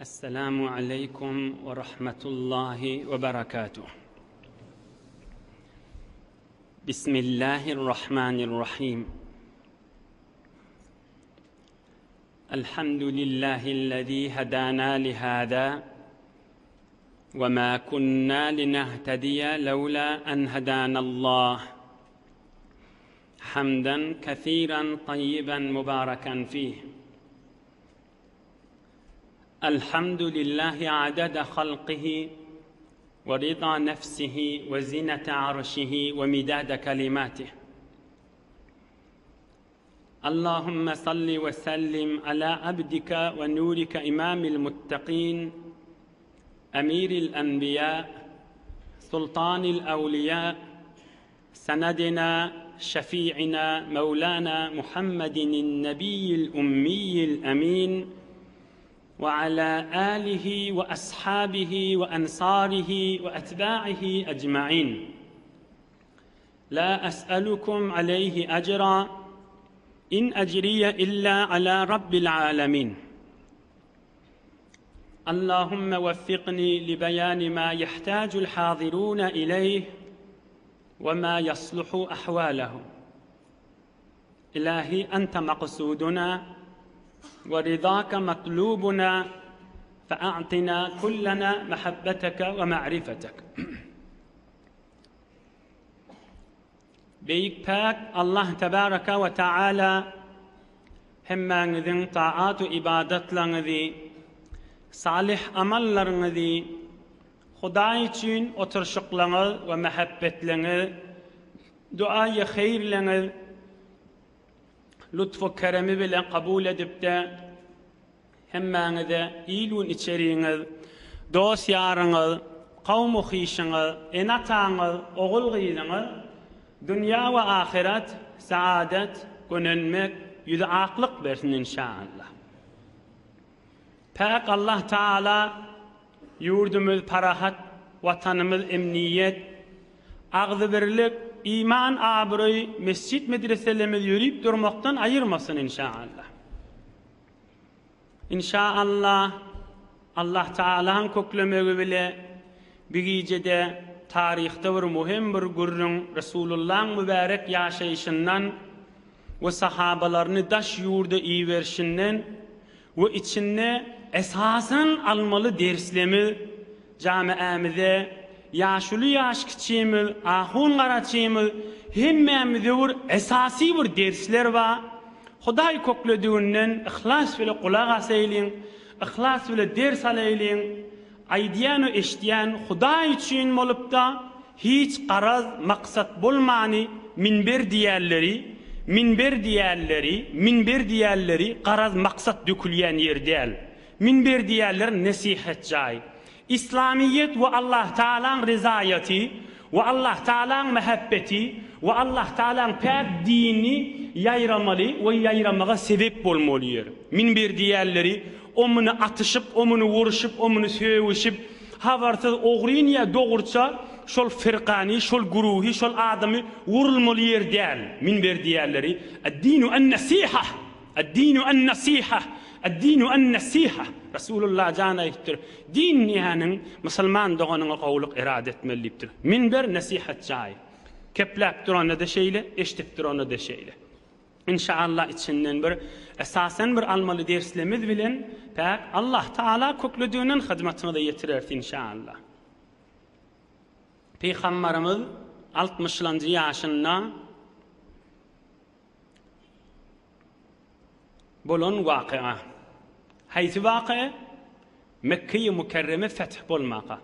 Esselamu aleýkum we rahmetullahi we berekatuh. Bismillahirrahmanirrahim. Elhamdülillahi'llezî hedâna lihâzâ ve mâ kunnâ linehtediye lewlâ en hedânallah. Hamden kesiran tayyiben mübareken fih. Elhamdülillahi adede halqihi ve rida nefsihi ve zinete arşihi ve midade kelimatih. Allahümme salli ve sellim ala abdike ve nurike imamil muttaqin, emiril enbiya, sultanil evliya, senedina, şefi'ina, mevlana Muhammedin nebiyyil ummiyil emin ve ala alihi ve ashabihi ve ensarihi ve etba'ihi ecmain. La es'elukum aleyhi ecra, in ecriye illa ala rabbil alemin. Allahümme veffikni li beyani ma yehtacul hazirune ileyh ve ma yasluhu ahvalehum. İlahi ente maksuduna ve ridake matlubuna fe'a'tina kullena mehabbeteke ve ma'rifetek. Beýik Päk Allah Tebaraka we Taala hemmäňiziň taat-u ybadatlaryňyzy, salyh amallaryňyzy, Hudaý üçin oturyşyklaryňyz we mähebbetleňiz, duaýy heýrleňiz lutf-u keremi bilen kabul edip-de, Hemmäňize il-gün içeriňiz, dost-ýaryňyz, kowum-u-hyşyňyz, ene-ataňyz, ogul-gyzyňyz dünýä we ahyret saadet, gönenmek, ýüzi aklyk bersin inşaallah. Päk Allah Taala ýurdumyz parahat, watanymyz emniýet, agzybirlik, iman abraý, mesjit-medreselerimiz ýörüp durmakdan aýyrmasyn inşaallah. Inşa Allah, Allah Tagalaň köklemegi bile bi gijede taryhda bir muhim bir gürrüň Resulullaň mübärek ýaşaýşyndan we sahabalaryny daş ýurda iberişinden we içinde esasan almaly derslemiz jamiämize ýaşuly ýaş kiçimiz ahun garaçymyz hemmämize bir esasy bir dersler bar Hudaý köklediginden yhlas bile gulak asaýlyň, yhlas bile ders alaýlyň, aýdýan we eşidýän Hudaý üçin bolupda hiç garaz maksat bolmany minber diýýänleri, minber diýýänleri, minber diýýänleri garaz maksat dökülýän ýer däl. Minber diýýänler nesihat jaý. Yslamyýet we Allah Tagalaň rezaýaty we Allah Tagalaň mähebbeti we Allah Tagalaň päk dini ýaýramaly we ýaýramaga sebep bolmaly ýer. Minber diýýänleri o muny atyşyp, o muny uruşyp, o muny sögüşip, habarsyz ogryn ýa dogruça şol firkany, şol güruhy, şol adamy urulmaly ýer däl. Minber diýýänleri Ad-dinu an-nasiha! Ad-dinu an-nasiha! Ad-dinu an-nasiha! Resulullah jan aýdypdyr, Din diýýäniň musulman doganyňa gowulyk erada etmeli diýipdir. Minber nesihat jaýy. Kepläp duranda-da şeýle, eşidip duranda-da şeýle. Inşaallah içinden bir esasan bir almaly derslerimiz bilen päk Allah Taala köklediginden hyzmatyňyza ýetireris inşaallah. Pygambarymyz altmyşlanjy ýaşynda Bolan wakyga. Haýsy wakyga? Mekgeýi Mükerreme feth bolmaka.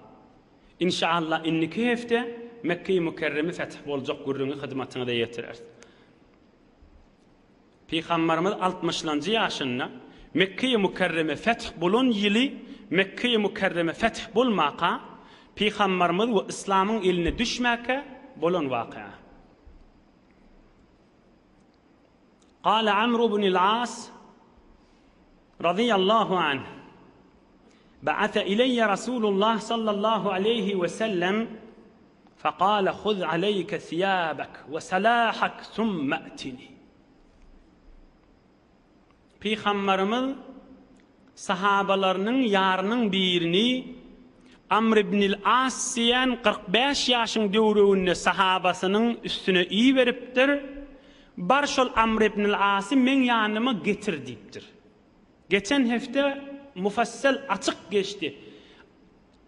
Inşaallah indiki hepde Mekgeýi Mükerreme feth boljak gürrüňi hyzmatyňyza ýetireris. Pygambarymyz altmyşlanjy ýaşynda Mekgeýi Mükerreme feth bolan ýyly Mekgeýi Mükerreme feth bolmaka, Pygambarymyz we yslamyň eline düşmäkä bolan wakyga. Gale Amru ibnül As razyýallahu anh, Ba'ase ileýe Rasulullah sallallahu aleýhi we sellem, fekale huz aleýke siýabek we salahak summe etini. Pygambarymyz. Sahabalarynyň ýarynyň birini Amr ibnil As diýen 45 ýaşyň döwreginde sahabasynyň üstüne iberipdir, Bar şol Amr ibnil Asy meň ýanyma getir diýipdir. Geçen hepde mufassal açyk geçdi.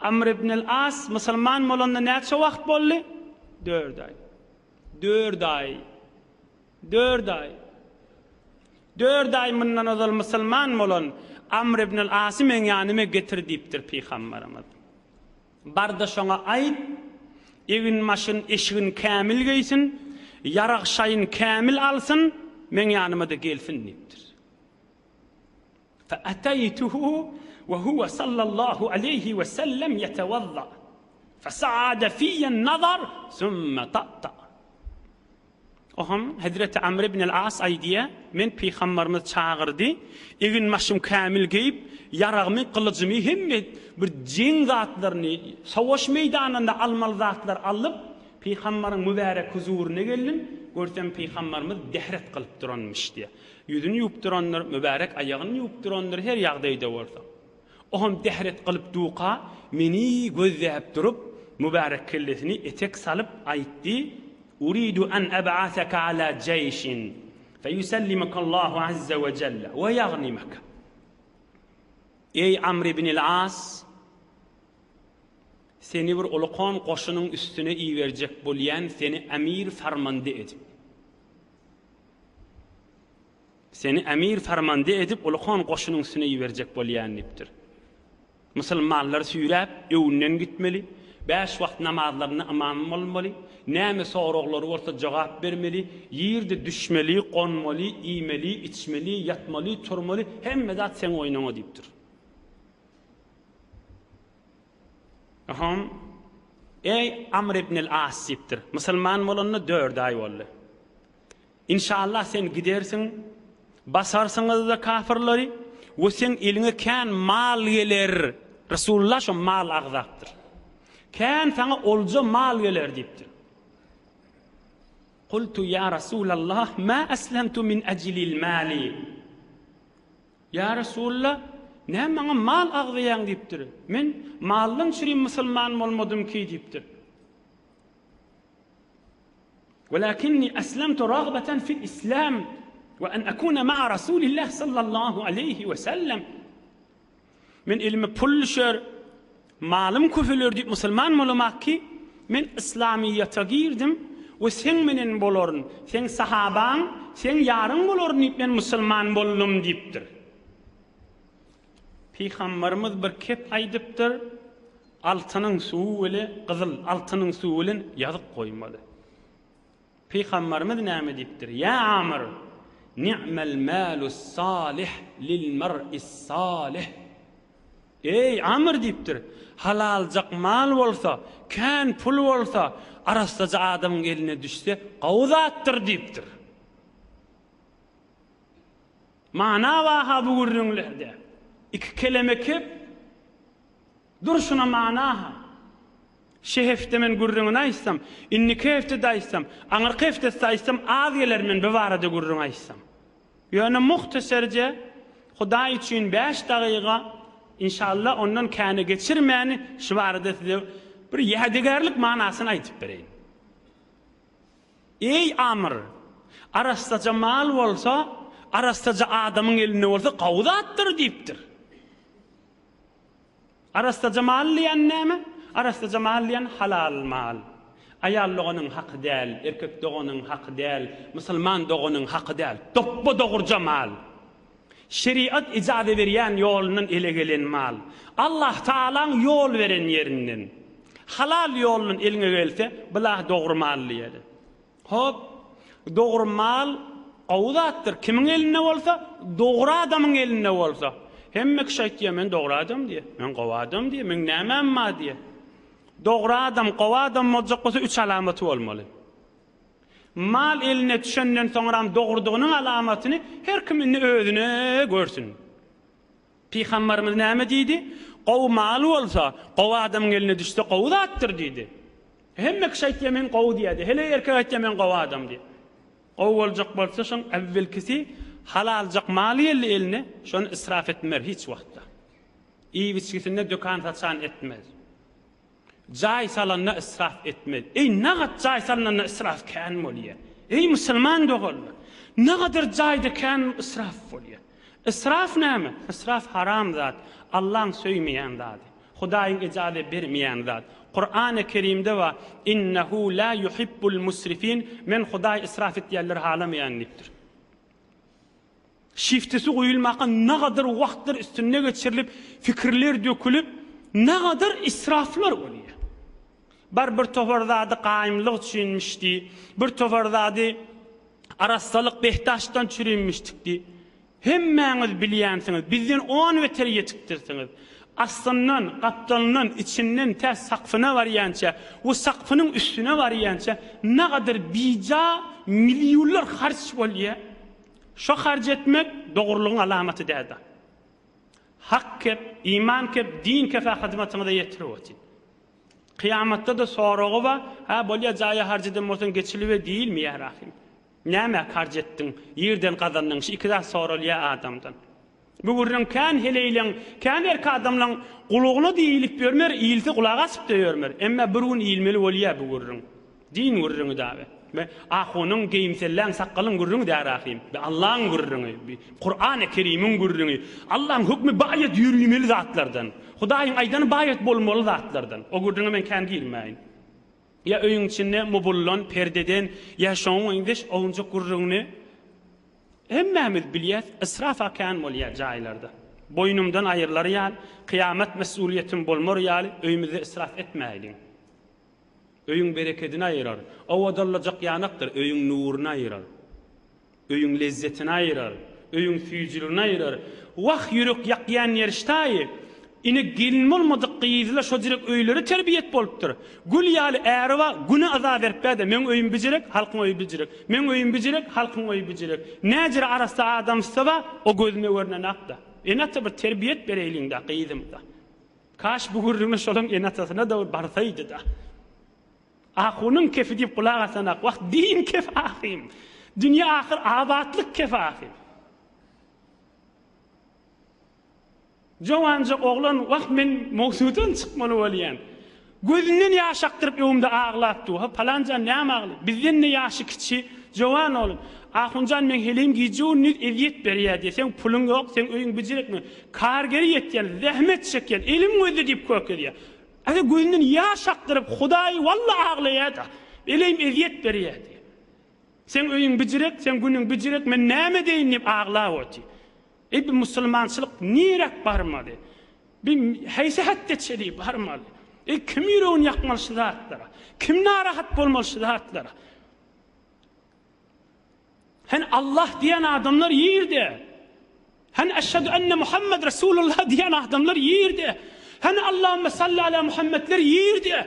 Amr ibnil As musulman bolanda näçe wagt boldy? Dört aý. Dört aý. Dört aý. Dört aý mundan ozal musulman bolan Amr ibn al-Asy meň ýanyma getir diýipdir pygambarymyz. Bar-da şoňa aýt, egin-başyn, eşigini kämil geýsin, ýarag-şaýyn kämil alsyn, meň ýanyma-da gelsin diýipdir. Fe-ateýtuhu we huwe sallallahu aleýhi we sellem ýetewazza. Fe-saade fiýen-nazar, sümme ta'ta. Ohm, Hezreti Amr ibn al-As aýdýar, Men pygambarymyz çagyrdy, egin-başym kämil geýip, ýaragymy, gylyjymy hemme bir jeň zatlaryny, sowaş meýdanynda almaly zatlary alyp, pygambaryň mübärek huzuryna geldim, görsem pygambarymyz dehret kylyp duranmyş diýýär. Ýüzüni ýuwup durandyr, mübärek aýagyny ýuwup durandyr, her ýagdaýda bolsa. Ohm dehret kylyp duka, meni gözläp durup, mübärek kellesini etek salyp aýtdy, Uridu an eb'aseke ala jeýşin, feýusellimekallahu azze we jelle, we ýagnimek. Eý Amr ibnil As! Seni bir ulukan goşunyň üstüne iberjek bolýan, seni emir farmande edip. Seni emir farmande edip ulukan goşunyň üstüne iberjek bolýan diýipdir. Musulmanlary süýräp, öwünden gitmeli, bäş wagt namazlarynda ymam bolmaly, näme soraglary bolsa jogap bermeli, ýerde düşmeli, gonmaly, iýmeli, içmeli, ýatmaly, turmaly, hemme zat seň oýnuňa diýipdir. Aham, Eý, Amr ibnel As diýipdir. Musulman bolanyna dört aý boldy. Inşallah sen gidersiň, basarsyňyzda kafyrlary we seň eliňe kän mal geler. Resulullah şo mal agzapdyr. Kän saňa olja mal geler diýipdir. Kultu ya Rasulallah ma aslamtu min ajlil mali. Ya Resulullah, näme maňa mal agzaýaň diýipdir. Men maldan çürim musulman bolmadym ki diýipdir. Welakinni eslemtu ragbeten fil islam we en ekune ma'a Rasulillah sallallahu aleýhi we sellem. Men elime pul düşer, malym köpeler diýip musulman bolamak ki, men yslamyýete girdim we seň menen bolaryn, seň sahabaň, seň ýaryň bolaryn diýip men musulman boldum diýipdir. Pygamberimiz bir kep aýdypdyr, Altynyň suwy weli gyzyl altynyň suwy bilen ýazyk goýmaly. Pygamberimiz näme diýipdir? Ýa Amr, ni'mel malus salih lil mar'is salih. Eý Amr diýipdir, halaljak mal bolsa, kän pul bolsa, arassaja adamyň eline düşse, gowy zatdyr diýipdir. Mana bar-ha bu gürrüňlerde. Iki keleme kep, durşuna mana-ha. Şe hepde men gürrüňini aýtsam, indiki hepde-de aýtsam, aňyrky hepdesi-de aýtsam az geler men bu barada gürrüň aýtsam. Ýöne muhtaserje Hudaý üçin bäş dagyga, inşallah ondan käne geçirmäni şu barada size bir ýadygärlik manasyny aýdyp bereýin. Eý, Amr! Arassaja mal bolsa, arassaja adamyň elinde bolsa gowy zatdyr diýipdir. Arassaja mal diýen näme? Arassaja mal diýen halal mal. Aýal doganyň haky däl, erkek doganyň haky däl, musulman doganyň haky däl. Dopba-dogruja mal. Şerigat ijaza berýän ýolundan ele gelen mal. Allah Tagalaň ýol beren ýerinden. Halal ýoldan eliňe gelse, bula dogry mal diýeli. Hop, dogry mal gowy zatdyr. Kimiň elinde bolsa, dogry adamyň elinde bolsa. Hemme kişi aýtýar, men dogry adam diýýär, men gowy adam diýýär, meň nämäm bar diýýär. Dogry adam, gowy adam boljak bolsa üç alamaty bolmaly. Mal eline düşenden soňram dogrudygynyň alamatyny her kim indi özüne görsün. Pygambarymyz näme diýdi? Gowy mal bolsa, gowy adamyň eline düşse gowy zatdyr diýdi. Hemme kişi aýtýar men gowy diýýärdi. Heleý erkek aýtýar men gowy adam diýip. Gowy boljak bolsa şoň äwwelkisi. Halaljak maly geldi eline, şony israf etmer hiç wagtda. Iýip-içgisinde dökan-saçan etmez. Jaý salanda israf etmez. Eý, nagat jaý salnanda israf kän bolýar. Eý, musulman doganlar! Nagadyr jaýda kän israf bolýar. Israf näme? Israf haram zat, Allaň söýmeýän zady. Hudaýyň ejaze bermeýän zat. Kurany Kerimde bar, Innehu la yuhibbul musrifin, Men Hudaý israf etýänleri halamaýan diýipdir. Şiftisi guýulmaka nagadyr wagtlar üstünde geçirilip, pikirler dökülip, nagadyr israflar bolýar. Bar bir topar zady gaýymlyk üçinmiş diý, bir topar zady arassalyk behdaşdan çürinmişdik diý. Hemmäňiz bilýänsiňiz, bizden on beter ýetikdirsiňiz. Astyndan, gapdalyndan, içinden tä sakfyna barýança we sakfynyň üstüne barýança nagadyr bija millionlar harç bolýar. Şo harç etmek dogrulygyň alamaty däl-de. Hak kep, iman kep, din kefe hyzmatyňyza ýetirip otyr. Kyýamatda-da soragy bar, hä bolýa jaýa harç eden bolsaň geçilibe diýilmeýär ahym. Nämä harç etdiň, ýerden gazandyň, şu iki zat soralýar adamdan. Bu gürrüň kän heleýleň, kän erk adamlaň gulagyna diýilip ýörmer, iýilse gulak asyp-da ýörmer. Emma bir gün iýilmeli bolýar bu gürrüň. Din gürrüňi dagy. Be ahunyň, geýimselläň, sakgalyň gürrüňi däl ahym. Be Allaň gürrüňi. Be Kurany Kerimiň gürrüňi. Allaň hökmi baýat ýörümeli zatlardan. Hudaýyň aýdany baýat bolmaly zatlardan. O gürrüňe men kän girmäýin. Ýa öýüň içinde mubullan, perdeden, ýa şoňa meňzeş owunjak gürrüňini hemmämiz bilýäs, israf-a kän bolýar jaýlarda. Boýnumdan aýrylar ýaly, kyýamat mes'ulyýetim bolmar ýaly öýümizde israf etmäýliň. Öýüň berekedini aýyrar. Owadanlajak ýanakdyr, öýüň nuruny aýyrar. Öýüň lezzetini aýyrar, öýüň süýjüligini aýyrar. Wah, ýürek ýakýan ýerştaýy! Ine, gelin bolmadyk gyzla şo jirek öýleri terbiýet bolupdyr. Gül ýaly äri bar, güne yza berip bä-de, meň öýüm bijirek, halkyň öýi bijirek. Meň öýüm bijirek, halkyň öýi bijirek. Näjire arassa adamsy bar, o gözüme görnenak-da. Ene-ata bir terbiýet bereýliň-dä gyzymyza. Kaş bu gürrüňi şolaň ene-atasyna-da bir barsaýdy-da. Ahunyň kefi diýip gulak asanak. Wah, din kefi ahym. Dünýe ahyr abatlyk kefi ahym. Jowanja oglan, wah men mowzudan çykmaly bolýan. Gözünden ýaş akdyryp öňümde aglap dur. Ha palanjan näme agly? Bizden-de ýaşy kiçi, jowan oglan. Ahunjan meň heleýim gije-gündiz ezýet berýär diýýär. Seň puluň ýok, seň öýüň bijirekmi? Kargeri ýetýän, zähmet çekýän, elim gözde diýip kökezýär. Äde gözünden ýaş akdyryp Hudaý walla aglaýada. Eleýim ezýet berýä diýip. Seň öýüň bijirek, seň günüň bijirek, men näme edeýin diýip aglap otyr. Eý bu musulmançylyk niräk barmaly? Bi haýsy hetde çeli barmaly? Eý kim ýüregini ýakmaly şu zatlara? Kim narahat bolmaly şu zatlara? Hen Allah diýen adamlar ýerde. Hen eşhedü enne Muhammed Resulullah diýen adamlar ýerde. Hen Allahümme salli ala Muhammedler ýerde.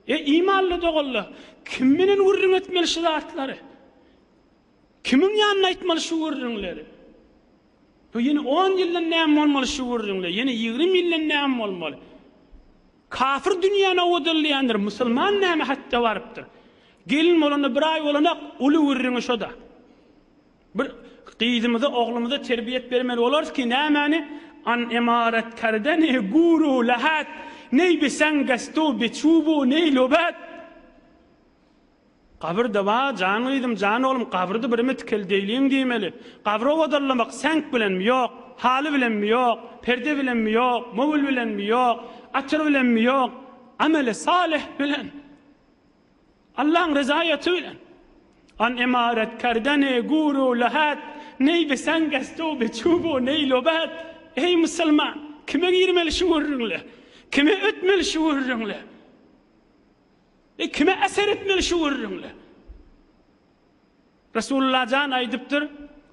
E imanly doganlar, kim bilen gürrüň etmeli şu zatlary? Kimiň ýanynda aýtmaly şu gürrüňleri? Bu ýene 10 ýyldan näme bolmaly şu gürrüňler? Ýene 20 ýyldan näme bolmaly? Kafir dünýäni owadanlaýandyr, musulman näme hatda barypdyr? Gelin bolanda bir aý bolanak uly gürrüňi şoda. Bir gyzymyza oglumyza terbiýet bermeli bolarys ki nämäni an emaret kerdeni guru lahat neý bi sengestu bi çubu neý lubat. Gabyrda bar, jan gyzym, jan oglum, gabyrda birime tikeldeýliň diýmeli. Gabry owadanlamak seňk bilenmi? Ýok. Haly bilenmi? Ýok. Perde bilenmi? Ýok. Möwül bilenmi? Ýok. Atyr bilenmi? Ýok. Ameli salyh bilen. Allaň rezaýaty bilen. An emaret kerdeni guru lahat, neý bi sengestu bi çubu neý lubat. Eý musulman, kime girmeli şu gürrüňler? Kime ötmeli şu gürrüňler? E kime eser etmeli şu gürrüňler? Resulullah jan aýdypdyr,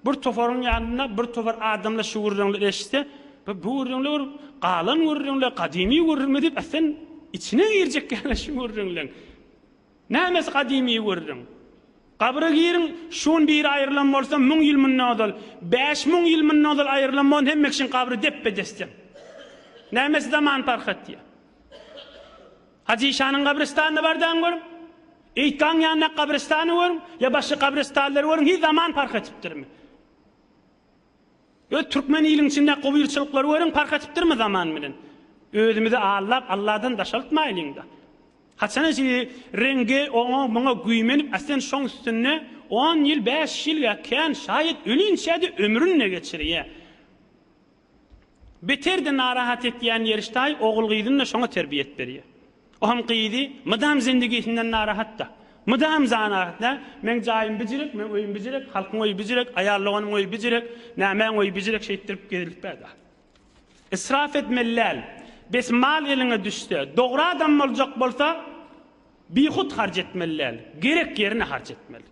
bir toparyň ýanynda bir topar adamlar şu gürrüňleri eşitse, bu gürrüňler bir galan gürrüňler, gadymy gürrüňler diýip, sen içine girjek ýaly şu gürrüňleň. Nämesi gadymy gürrüň? Gabra giriň, şun biri aýrylan bolsa 1000 ýyl mundan ozal, 5000 ýyl mundan ozal aýrylan bolsa hemme kişiň gabry depbe-desden. Nämesi zaman parh etýär? Hajy işanyň gabrystanyna bardaň görüň. Eýtgaň ýanyndaky gabrystany görüň, ýa başga gabrystanlary görüň, hiç zaman parh etipdirmi? Öz türkmen iliň içinde gowyrçylyklary görüň parh etipdirmi zaman bilen. Özümizi aldap Alladan daşaltmaýlyňda. Haçana şeýle reňge oňa muňa güýmenip a sen şoň üstünde on ýyl bäş ýyl ýa kän şaýat ölinçä-de ömründe geçirýä. Beter-de narahat etýän ýeri ştaý ogul-gyzyny-da şoňa terbiýet berýär. Oam gyzy mydam zindigisinden narahat-da. Mydam zanahat nä, meň jaýym bijirek, meň öýüm bijirek, halkyň öýi bijirek, aýal doganyň öýi bijirek, nämäň öýi bijirek şeýtdirip gezilipä-da. Israf etmeli däl. Bes mal eliňe düşse, dogry adam boljak bolsa, bihut harç etmeli däl. Gerek ýerine harç etmeli.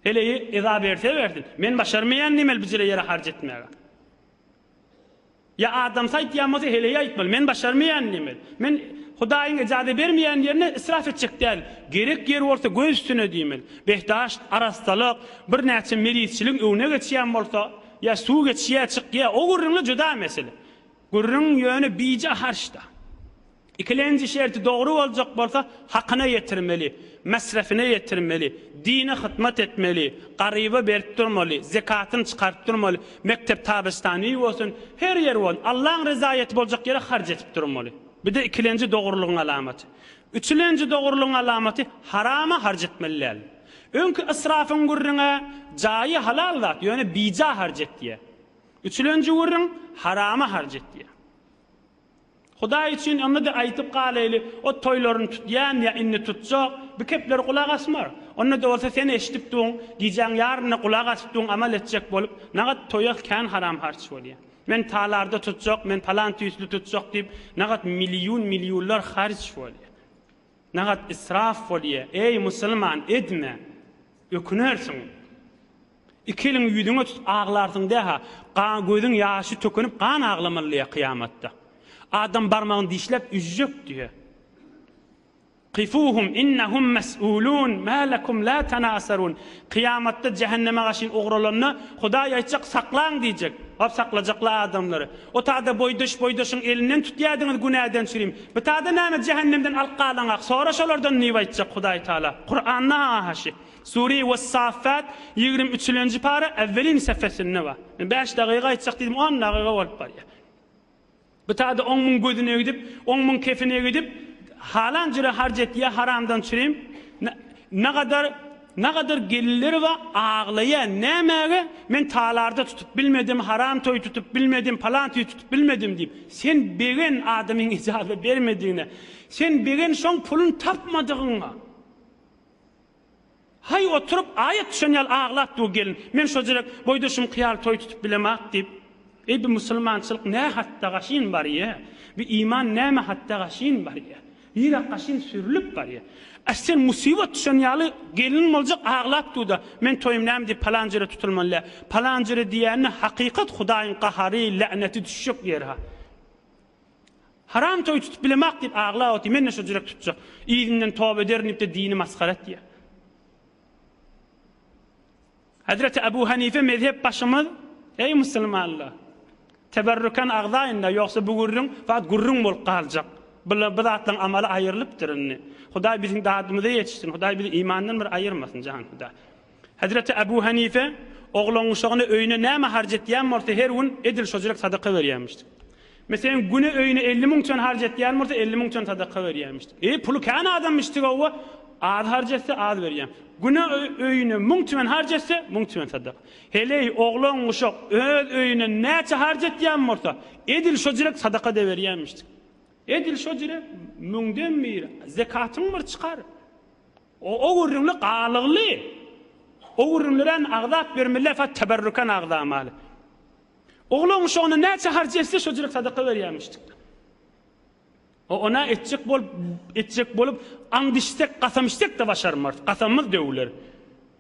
Heleýi eza berse bersin. Men başarmaýan diýmeli bijire ýere harç etmäge. Ýa adamsy aýtýan bolsa heleýi aýtmaly. Men başarmaýan diýmeli. Men Hudaýyň ejaza bermeýän ýerine israf etjek däl. Gerek ýeri bolsa göz üstüne diýmeli. Behdaşt, arassalyk, birnäçe merizçiligiň öňüne geçýän bolsa, ýa suw geçýä, çykýa, o gürrüňler juda mesele. Gürrüň ýöne bije harçda. Ikilenji şerti dogry boljak bolsa, hakyna ýetirmeli, mesrefine ýetirmeli, dine hytmat etmeli, garyba berip durmaly, zekatyny çykaryp durmaly, mekdep tabystany bolsun, her ýer bolsun, Allaň rezaýeti boljak ýere harç edip durmaly. Bu-da ikilenji dogrulygyň alamaty. Üçülenji dogrulygyň alamaty harama harç etmeli däl. Öňki israfyň gürrüň-ä jaýy halal zat, ýöne bija harç etýär. Üçülenji gürrüň harama harç etýär. Hudaý üçin onda-da aýtyp galaýly, o toýlaryny tutýan ýa indi tutjak, bi kepler gulak asmar. Onda-da bolsa sen eşidip duň, gijäň ýarynda gulak asyp duň amal etjek bolup, nagat toýa kän haram harç bolýa. Men talarda tutjak, men palan tüýsli tutjak diýip, nagat miliýun-miliýunlar harç bolýa. Nagat israf bolýa. Eý, musulman, edme! Ökünersiň. Iki eliňi ýüzüňe tutup aglarsyň däha, gan gözüň ýaşy tökünip gan aglamaly diýýär kyýamatda. Adam barmagyny dişläp üžjek diýýär. Kifuhum innahum mes'ulun ma lekum la tanasarun. Kyýamatda jähenneme gaşyn ugralanda Hudaý aýtjak saklaň diýjek. Hop saklajaklar adamlary. O tada boýdaş boýdaşyň elinden tutýadyňyz günäden çürim. Bu tada näme jähennemden alyp galaňak sora şolardan diýip aýtjak Hudaý Taala. Kuranda ha şi. Sure Wes-Saffat 23 üçülenji para äwwelin sefesinde bar. Men bäş dagyga aýtjak diýdim, on dagyga bolup barýar. Bu tada oň muň gözüne gidip, oň muň kefine gidip, halan jüre harç etýär, haramdan çürim. Nagadar, nagadar gelinler bar, aglaýar, nämäge, men talarda tutup bilmedim, haram toý tutup bilmedim, palan toý tutup bilmedim diýip. Sen begen adamyň ijaza bermedigine, sen begen şoň puluny tapmadygyňa. Haý oturyp aýat düşen ýaly aglap dur gelin. Men şojurek boýdaşymky ýaly toý tutup bilemak diýip. Eý bi musulmançylyk nä hatda gaşyn barýa. Bi iman näme hatda gaşyn barýa. Ýyrak gaşyn sürülip barýa. A sen musybat düşen ýaly gelin boljak aglap dur-da. Men toýum näme diýip palan jere tutulmaly däl. Palan jere diýýände hakykat hudaýyň gahary, lä'neti düşjek ýeri ha. Haram toý tutup bilemak diýip aglap otyr, men-de şo jürek tutjak. Yzyndan toba ederin diýip-de dini masgara etýär. Hezreti Ebu Hanife mezhep başymyz, Eý musulmanlar! Teberrüken agzaýyn-da, ýogsa bu gürrüň fakt gürrüň bolup galjak. Bular bu zatlaryň amaly aýrylypdyr indi. Hudaý biziň dadymyza ýetişsin, Hudaý bizi imandan bir aýyrmasyn, jan Hudaý. Hezreti Ebu Hanife oglan-uşagyna öýüne näme harç etýän bolsa her gün edil şojurek sadaka berýärmişdi. Meselem güne öýüne 50 müň tüwen harç etýän bolsa 50 müň tüwen sadaka berýärmişdi. E puly kän adammişdi gowa az harç etse az berýän. Güne öýüne müň tüwen harç etse müň tüwen sadaka. Heleý oglan-uşak öz öýüne näçe harç etýän bolsa edil şojurek sadaka da berýärmişdi. Edil şojurek müňden biri zekatyň bir çykar. O o gürrüňli galygly. O gürrüňlerän agzap bermeli fa teberrüken agzamaly. Oglan uşagyna näçe harç etse şo jürek sadaka berýärmişdik. O ona etjek bolup etjek bolup aňd içsek kasam içsek de başarmarys. Kasamymyz döwüler.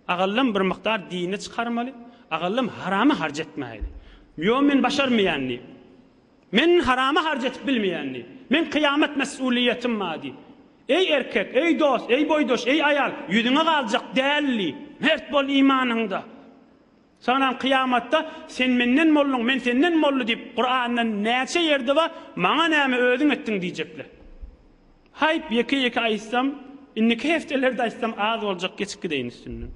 Agallam bir mukdar dini çykarmaly. Agallam harama harç etmäýli. Ýo men başarmaýan diýip. Men harama harç edip bilmeýän diýip. Men kyýamat mes'uliýetim bar diýip. Eý erkek, eý dost, eý boýdaş, eý aýal, ýüzüňe galjak däl diý. Mert bol imanyňda. Soňram kyýamatda sen menden bolduň, men senden boldy diýip, Kuranda näçe ýerde bar, maňa näme özüň etdiň diýjekler. Haýp, ýeke-ýeke aýtsam, indiki hepdelerde aýtsam az boljak, geçip gideýin üstünden.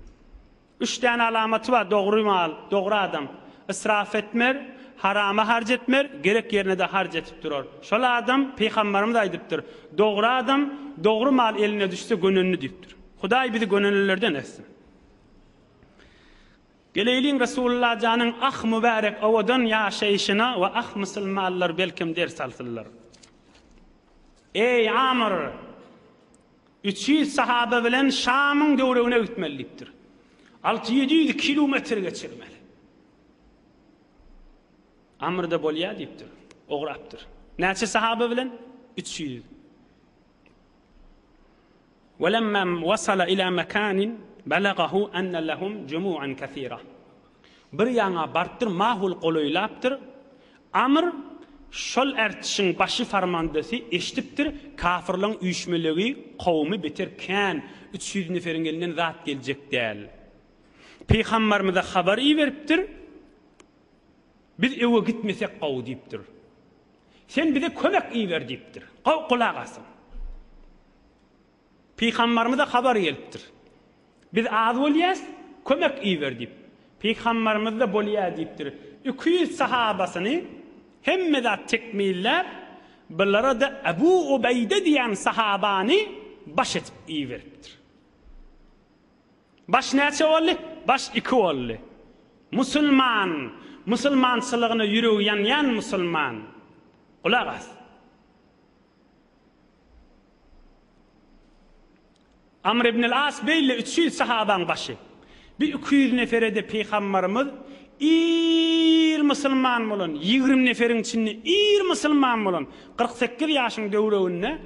Üç däne alamaty bar, dogry mal, dogry adam. Israf etmer, harama harç etmer, gerek ýerine-de harç etip durar. Şol adam, Pygambarymyz aýdypdyr, Dogry adam, dogry mal eline düşse gönendi diýipdir. Hudaý bizi gönenlilerden etsin. Geleýliň Resulullah janyň ah mübärek owadan ýaşaýşyna we ah musulmanlar belkem ders alsynlar. Eý Amr! 300 sahaba bilen Şamyň döwregine gitmeli diýipdir. 6-700 kilometr geçirmeli. Amr-da bolýar diýipdir. Ograpdyr. Näçe sahaba bilen? 300. Welemma wasala ila mekanin belagahu enne lehum jumu'an kesira. Bir ýaňa barypdyr, mahul golaýlapdyr. Amr şol ärtişiň başy farmandasy eşidipdir, kafyrlaň üýşmelegi kowumy beter kän, 300 neferiň elinden zat geljek däl. Pygambarymyza habar iberipdir, Biz öwe gitmesek gowy diýipdir. Sen bize kömek iber diýipdir. Gowy gulak asyň. Pygambarymyza habar gelipdir. Biz az bolýas, kömek iber diýip. Pygambarymyz-da bolýa diýipdir. 200 sahabasyny hemme zat tekmilläp, bulara-da Ebu Ubeýde diýen sahabany baş edip iberipdir. Baş näçe boldy? Baş iki boldy. Musulman, musulmançylygyna ýüregi ýanýan musulman. Gulak as. Amr ibn al-As beýle 300 sahabaň başy. Bir 200 nefere-de pygambarymyz ir musulman bolan, 20 neferiň içinde ir musulman bolan, 48 ýaşyň döwreginde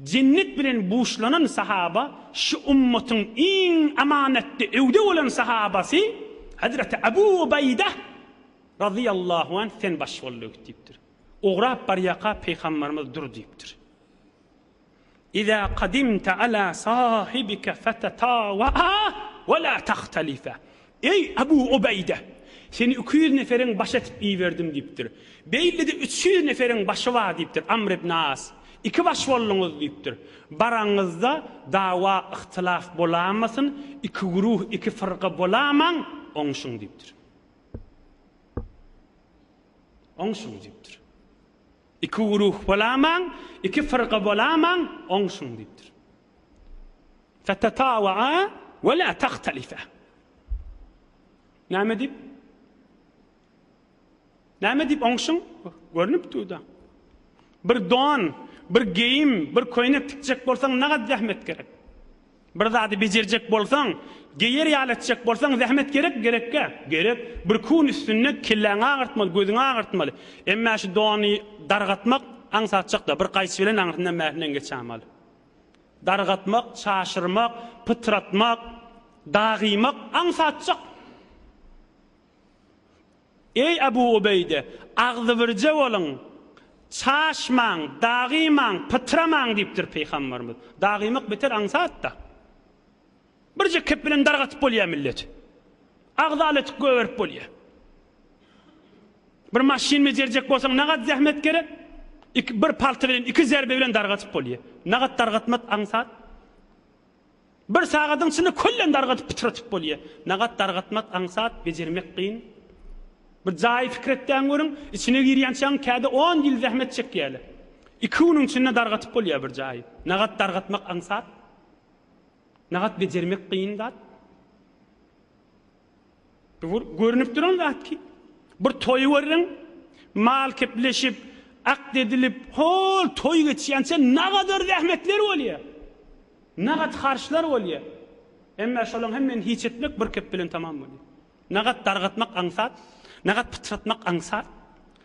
Jennet bilen buşlanan sahaba, şu ummatyň iň amanatly, öwde bolan sahabasy Hazreti Abu Ubaýda razyýallahu anh sen baş bol döwüt diýipdir. Ugrap barýaka Pygambarymyz dur diýipdir. Iza kadimte ala sahibike fetetawaa we la tahtalifa. Eý, Abu Ubeýde! Seni 200 neferiň başy etip iberdim diýipdir. Beýle-de 300 neferiň başy bar diýipdir, Amr ibn As. Iki baş bolduňyz diýipdir. Baraňyzda dawa, yhtylaf bolamasyn, iki güruh, iki fyrka bolamaň, oňşuň diýipdir. Oňşuň diýipdir. Iki güruh bolamaň, iki fyrka bolamaň, oňşuň diýipdir. Fetetawaa we la tahtalifa. Näme diýip? Näme diýip oňşuň? Görnüp dur-da. Bir don, bir geýim, bir köýnek tikjek bolsaň nagat zähmet gerek. Bir zady bejerjek bolsaň, geýer ýaly etjek bolsaň zähmet gerek, gerekkä? Gerek. Bir kun üstünde kelläňi agyrtmaly, gözüňi agyrtmaly. Emma şu dony dargatmak aňsatjak-da, bir gaýçy bilen aňyrsyndan bärsinden geçäýmeli. Dargatmak, çaşyrmak, pytratmak, dagymak aňsatjak. Eý, Abu Ubeýde, agzybirje boluň, çaşmaň, dagymaň, pytramaň diýipdir pygamberimiz. Dagymak beter aňsat-da. Birje kep bilen dargatyp bolýar milleti. Agzaly etip goýberip bolýar. Bir maşyn bejerjek bolsaň nagat zähmet gerek. Iki, bir palta bilen, iki zerbe bilen dargatyp bolýar. Nagat dargatmak aňsat. Bir sagadyň içinde köllen dargatyp pytratyp bolýar. Nagat dargatmak aňsat, bejermek kyn. Bir jaýy pikir etdäň görüň, içine girýänçäň käde on ýyl zähmet çekýärler. Iki günüň içinde dargatyp bolýar bir jaýy. Nagat dargatmak aňsat. Nagat bejermek kyn zat. Bu görnüp duran zat ki, bir toý görüň, mal kepleşip, akt edilip, hol toý geçýänçä nagadar zähmetler bolýar. Nagat harçlar bolýar. Emma şolaryň hemmesini hiç etmek bir kep bilen tamam bolýar. Nagat dargatmak aňsat, nagat pytratmak aňsat,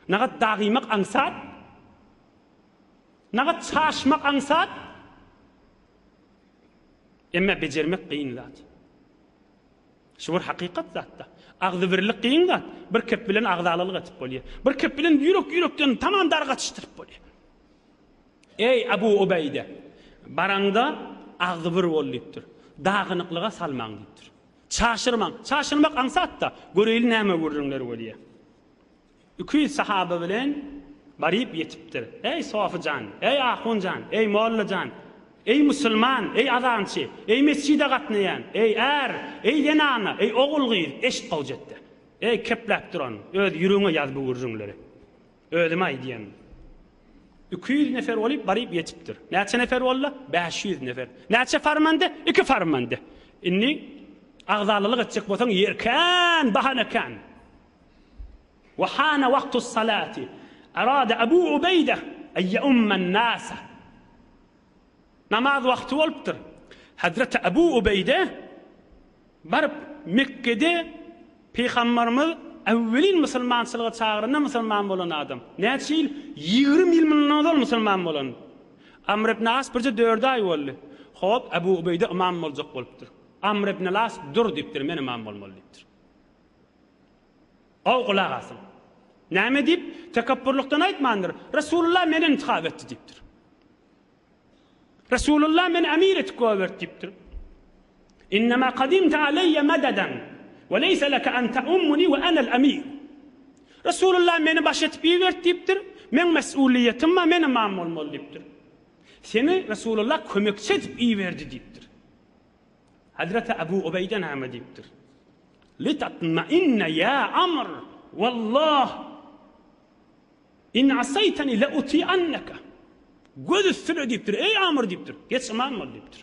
nagat dagymak aňsat, nagat çaşmak aňsat. Emma bejermek kyn zat. Şu bir hakykat zatda. Agzybirlik kyn zat. Bir kep bilen agzalalyk etip bolýar. Bir kep bilen ýürek ýürekden tamam dargatyşdyryp bolýar. Eý Abu Ubeýde, baraňda agzybir bol diýipdir. Dagynyklyga salmaň diýipdir. Çaşyrmaň. Çaşyrmak aňsat-da. Göreýli näme gürrüňler bolýar. 200 sahaba bilen baryp ýetipdir. Eý sofy jan, eý ahun jan, eý molla jan, eý musulman, eý azançy, eý mesjide gatnaýan, eý är, eý zenana, eý ogul-gyz, eşit gowjetde. Eý, kepläp duran, öz ýüregiňe ýaz bu gürrüňleri. Özüm aýdýan. 200 nefer bolup baryp ýetipdir. Näçe nefer boldy? 500 nefer. Näçe farmanda? Iki farmanda. Indi agzalalyk etjek bolsaň ýer kän, bahana kän. Wa hana waqtus salati. Arada Abu Ubeýde en yeummen nasa. Namaz wagty bolupdyr. Hazreti Abu Ubeýde baryp Mekgede Pygambarymyz äwwelin musulmançylyga çagyranda musulman bolan adam. Näçe ýyl? 20 ýyl mundan ozal musulman bolan. Amr ibn As birje 4 aý boldy. Hop, Abu Ubeýde ymam boljak bolupdyr. Amr ibn As dur diýipdir, men ymam bolmaly diýipdir. Gowy gulak asyň. Näme diýip? Tekepburlykdan aýtmandyr. Resulullah meni intihap etdi diýipdir. Resulullah meni emir etip goýberdi diýipdir. Innema kadimte aleýye mededan we leýse leke en teummuni we enel emir. Resulullah meni baş etip iberdi diýipdir. Meň mes'uliýetim bar, men ymam bolmaly diýipdir. Seni Resulullah kömekçi edip iberdi diýipdir. Hazreti Abu Ubeýde näme diýipdir? Litatmainne ýa Amr, wallah In asaýtani le uti'anneke. Göz üstüne diýipdir, eý Amr diýipdir, geç ymam bol diýipdir.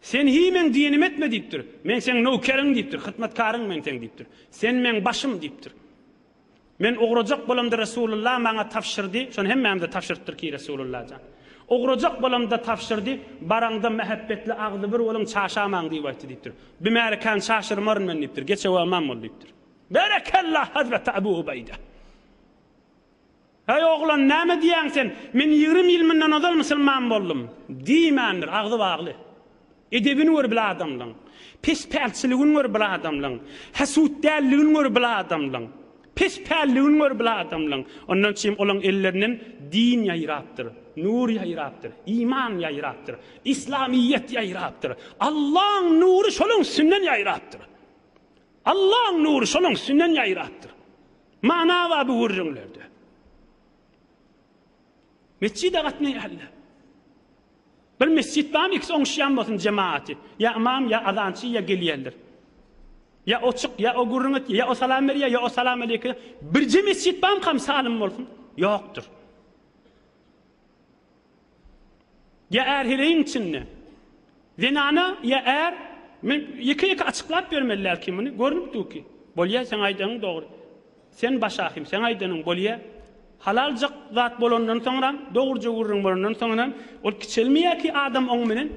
Sen hiý meň diýenimi etme diýipdir. Men seň nöwkeriň diýipdir, hyzmatkaryň men seň diýipdir. Sen meň başym diýipdir. Men ugrajak bolamda Resulullah maňa tabşyrdy, şony hemmämize tabşyrypdyr ki Resulullah jan. Ugrajak bolamda tabşyrdy, baraňda mähebbetli agzybir boluň, çaşamaň diýip aýtdy diýipdir. Bi märekäni çaşyrmaryn men diýipdir, geç öwe ymam bol diýipdir. Berekella Hazreti Abu Ubeýde. Heý oglan näme diýýäň sen? Men 20 ýyl mundan ozal musulman boldum. Diýmändir, agzy bagly. Edebini gör bil adamlaň. Pes pälçiligini gör bil adamlaň. Hasut dälligini gör bil adamlaň. Pes pälligini gör bil adamlaň. Ondan çym olaň ellerinden din ýaýrapdyr, nur ýaýrapdyr, iman ýaýrapdyr, islamiyet ýaýrapdyr. Allaň nury şolaň üstünden ýaýrapdyr. Allaň nury şolaň üstünden ýaýrapdyr. Mana bar bu gürrüňlerde. Mesjide gatnaýarlar. Bir mesjit barmy ikisi oňuşýan bolsun jemaaty. Ýa ymam, ýa azançy, ýa gelýänler. Ýa o çyk, ýa o gürrüň et, ýa o salam berýär, ýa o salam aleýke. Birje mesjit barmykam salym bolsun? Ýokdur. Ýa är heleýiň içinde. Zenana ýa är, men ýeke-ýeke açyklap bermeli däl ki muny, görnüp dur ki. Bolýa, seň aýdanyň dogry. Sen baş ahim, seň aýdanyň bolýa. Halaljak zat bolandan soňram, dogruja gürrüň bolandan soňram, ol kiçelmeýär ki adam oň bilen.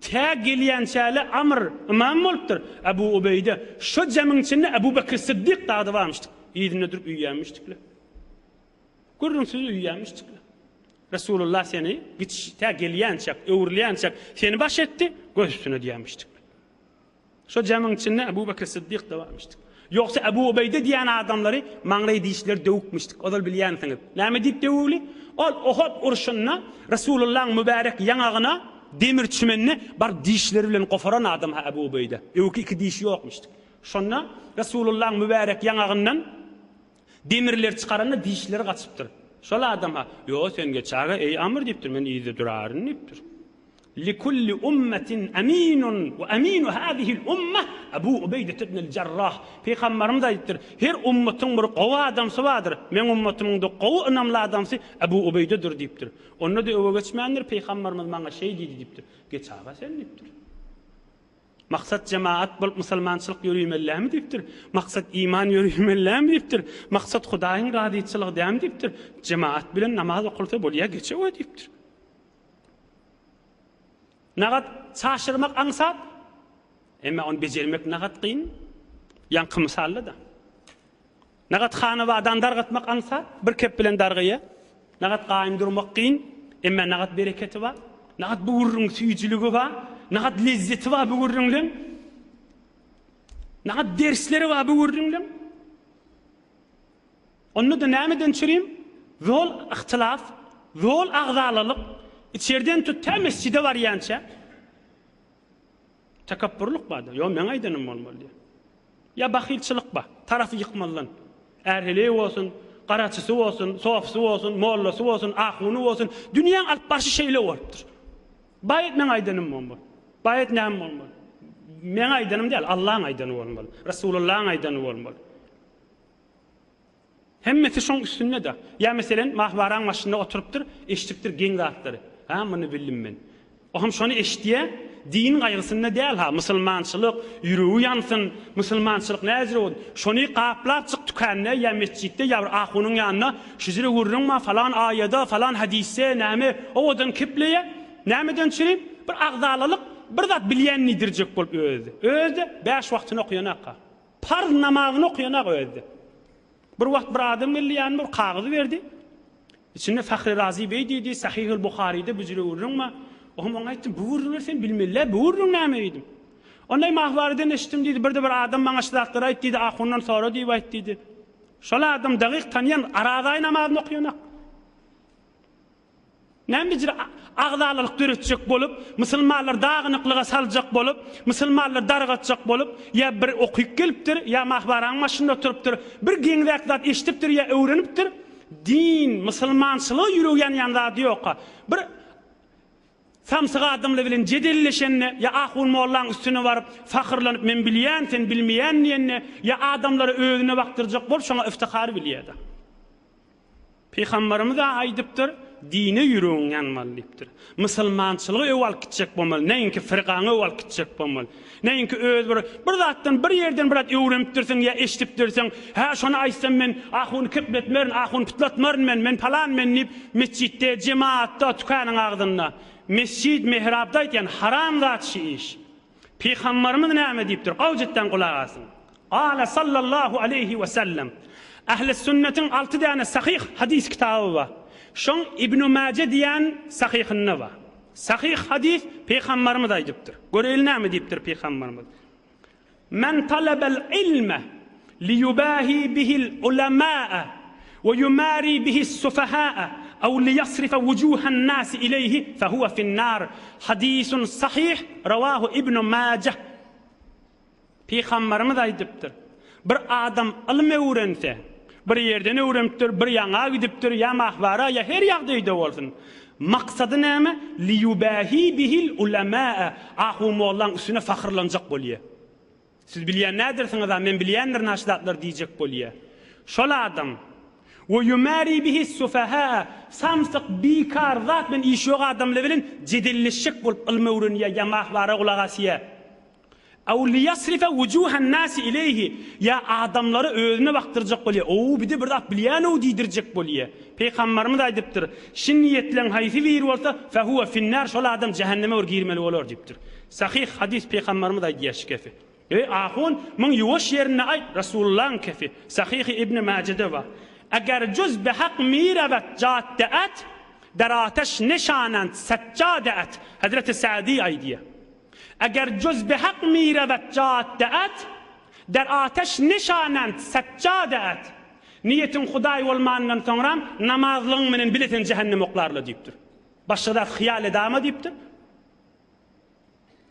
Tä gelýänçäle Amr ymam bolupdyr, Abu Ubeýde. Şo jemiň içinde Abu Bekri Syddyk dagy-da barmyşdyk. Yzynda durup üýýänmişdikle. Gürrüňsiz üýýänmişdikle. Resulullah seni giç tä gelýänçäk, öwrülýänçäk seni baş etdi, göz üstüne diýenmişdik. Şo jemiň içinde Ebu Bekir Siddik de barmyşdyk. Ýogsa Ebu Ubeýde diýen adamlary maňlaý dişleri döwükmişdik, ozal bilýänsiňiz. Näme diýip döwügli? Ol Ohod urşunda Resulullahyň mübärek ýaňagyna demir çümenini baryp dişleri bilen goparan adam ha Ebu Ubeýde. Öwki iki dişi ýokmuşdyk. Şonda Resulullahyň mübärek ýaňagyndan Demirleri çykaranda dişleri gaçypdyr. Şol adama, Ýo, sen geç aga, eý Amr diýipdir, men yzda duraryn diýipdir. Likulli ummetin aminun we aminu hazihil umma Abu Ubeýdet ibnül Jarrah. Pygamberimiz aýdypdyr, her ummatyň bir gowy adamsy bardyr. Meň ummatymyň-da gowy ynamly adamsy Abu Ubeýdedir diýipdir. Onda-da öwe geçmändir, Pygamberimiz maňa şeý diýdi diýipdir. Geç aga sen diýipdir. Maksat jemaat bolup musulmançylyk ýörimellämi diýipdir. Maksat iman ýörimellämi diýipdir. Maksat Hudaýyň razyçylygy dämi diýipdir. Jemaat bilen namaz okulsa bolýa geçewe diýipdir. Nagat çaşyrmak aňsat, emma ony bejermek nagat kyn. Ýaňky mysalda-da. Nagat hanawadan dargatmak aňsat, bir kep bilen dargaýar. Nagat gaýym durmak kyn, emma nagat bereketi bar. Nagat bu gürrüň süýjüligi bar. Nagat lezzeti bar bu gürrüňleň. Nagat dersleri bar bu gürrüňleň. Onda-da nämeden çürim? Zol yhtylaf, zol agzalalyk, içerden tut tä mesjide barýança. Tekepburlyk bar-da. Ýok, meň aýdanym bolmaly diýýär. Ýa bahylçylyk bar. Tarapy ýykmalydan. Är-heleý bolsun, garaçysy bolsun, sofysy bolsun, mollasy bolsun, ahuny bolsun, dünýäň alyp barşy şeýle bolupdyr. Baýat meň aýdanym bolmaly. Baýat näme bolmaly? Meň aýdanym däl, Allaň aýdany bolmaly. Resulullaň aýdany bolmaly. Hemmesi şoň üstünde-de. Ýa meselen, Mahwaraň başynda oturypdyr, eşidipdir geň zatlary. Hä, muny bildim men. O hem şony eşidýä, din gaýgysynda däl-ha, musulmançylyk, ýüregi ýansyn, musulmançylyk näjüre bolsun. Şony gaplapjyk tükände ýa metjitde ýa bir ahunyň ýanynda şüjre gürrüň bar, falan aýada, falan hadysde näme, owadan kepleýä. Nämeden çüri? Bir agzalalyk, bir zat bilýän diýdirjek bolup özi. Özi-de bäş wagtyny okaýanaka. Parz namazyny okaýanak özi-de. Bir wagt bir adam geldi ýanyma bir kagyz berdi. Içinde Fahri Razi beý diýdi, Sahihül Buharyda bu jüre gürrüň bar. Oňa oňa aýtdym, bu gürrüňleri sen bilmeli-dä, bu gürrüň näme diýdim. Onda Mahwarydan eşitdim diýdi, birde bir adam maňa şu zatlary aýt diýdi, ahundan sora diýip aýt diýdi. Şol adam dagyk tanýan Arazaý namazyny okaýanak. Näme bijir agzalalyk döretjek bolup, musulmanlary dagynyklyga saljak bolup, musulmanlary dargatjak bolup, ýa bir okyp gelipdir, ýa mahbaraň başynda oturypdyr, bir geňräk zat eşidipdir ýa öwrenipdir, din, musulmançylyga ýüregi ýanýan zady ýokka, bir samsyk adamlar bilen jedelleşende, ýa ahun mollaň üstüne baryp, fahyrlanyp men bilýän, sen bilmeýän diýende, ýa adamlara özüne bakdyrjak bolup şoňa iftihar bilýär-de. Pygamberimiz-ä aýdypdyr, Dine ýüregiň ýanmaly diýipdir. Musulmançylygy öw alyp gitjek bolmaly, näinki firgaňy öw alyp gitjek bolmaly. Näinki öz bir bir zatdan, bir ýerden bir zat öwrenipdirsiň ýa eşidipdirsiň, hä şony aýtsam men ahuny kepletmerin, ahuny pytlatmaryn men, men palan men diýip, metjitde, jemaatda, tükanyň agzynda, mesjid, mehrapda aýtýan haram zat şi iş. Pygambarymyz näme diýipdir? Gowjutdan gulak asyň. Gala sallallahu aleýhi we sellem. Ähli sünnetiň alty däne sahyh hadys kitaby bar. Şoň Ibnu Maje diýen sahyhynda bar. Sahyh hadys Pygambarymyz aýdypdyr. Göreýli näme diýipdir Pygambarymyz. Men talabel ilme liyubahi bihil ulamaa we yumari bihis sufahaa aw liyasrifa wujuhan nasi ileyhi fehuwe finnar. Hadisun sahih rawahu Ibnu Majah. Pygambarymyz aýdypdyr, Bir adam ylym öwrense, bir ýerden öwrenipdir, bir ýaňa gidipdir, ýa mahwara, ýa her ýagdaýda bolsun, maksady näme? Liyubahi bihil ulamaa, ahun mollaň üstüne fahyrlanjak bolýar. Siz bilýän nädirsiňiz-a, men bilýändirin-a şu zatlary diýjek bolýar. Şol adam, We ýumari bihi sufahaa, samsyk, bikar zat bilen işi ýok adamlar bilen jedelleşjek bolup ylym öwrenýär ýa mahwara gulak asýar. Aw liýasrife wujuhan nasi ileýhi, ýa adamlary özüne bakdyrjak bolýar, Ow, bir-de bir zat bilýän-ow diýdirjek bolýar. Pygambarymyz aýdypdyr, Şi niýetleň haýsy biri bolsa, fehuwe finnär, şol adam jähenneme bir girmeli bolar diýipdir. Sahyh hadys Pygambarymyz aýdýar şu kefi. Eý ahun, muň ýuwaş ýerinde aýt, Resulullaň kefi. Sahyhy Ibni Majede bar. Eger juz behak mirewet jadde-et, der ateş neşanent seccade-et. Hezreti Sa'di aýdýar. Eger juz behak mirewet jadde-et, der ateş neşanent seccade-et. Niýetiň Hudaý bolmanyndan soňram namazlygyň menen bile seni jähennem oklarlar diýipdir. Başga zat hyýal edama diýipdir.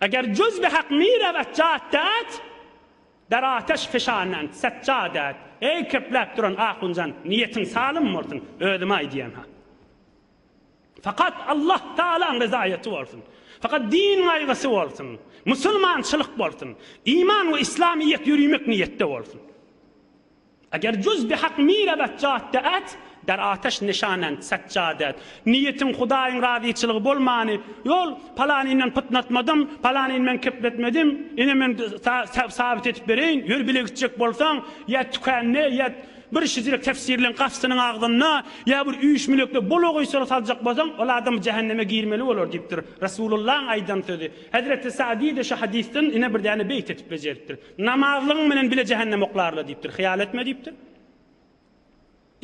Eger juz behak mirewet jadde-et, der ateş feşanent seccade-et. Eý kepläp duran ahunjan, niýetiň salym bolsun, özüme aýdýan-ha. Fakat Allah Tagalaň rezaýaty bolsun. Fakat din gaýgysy bolsun. Musulmançylyk bolsun. Iman we islamyýet ýörimek niýetde bolsun. Eger juz bi hak mirewet jatde et, der ateş nişanent seccade et. Niýetiň Hudaýyň razyçylygy bolmany, ýol, palanyny pytnatmadym, palanyny men kepletmedim, ine men sabyt edip bereýin, ýör bile gitjek bolsaň, ýa tükände, ýa Bir şijirek tefsirleň gapysynyň agzynda ýa bir üýşmülekde bolagysyra saljak bolsaň, ol adam jähenneme girmeli bolar diýipdir. Resulullahyň aýdan sözi. Hezreti Sa'di-de şu hadysdan ine bir däne beýt etip bejeripdir. Namazlygyň bilen bile jähennem oklarlar diýipdir. Hyýal etme diýipdir.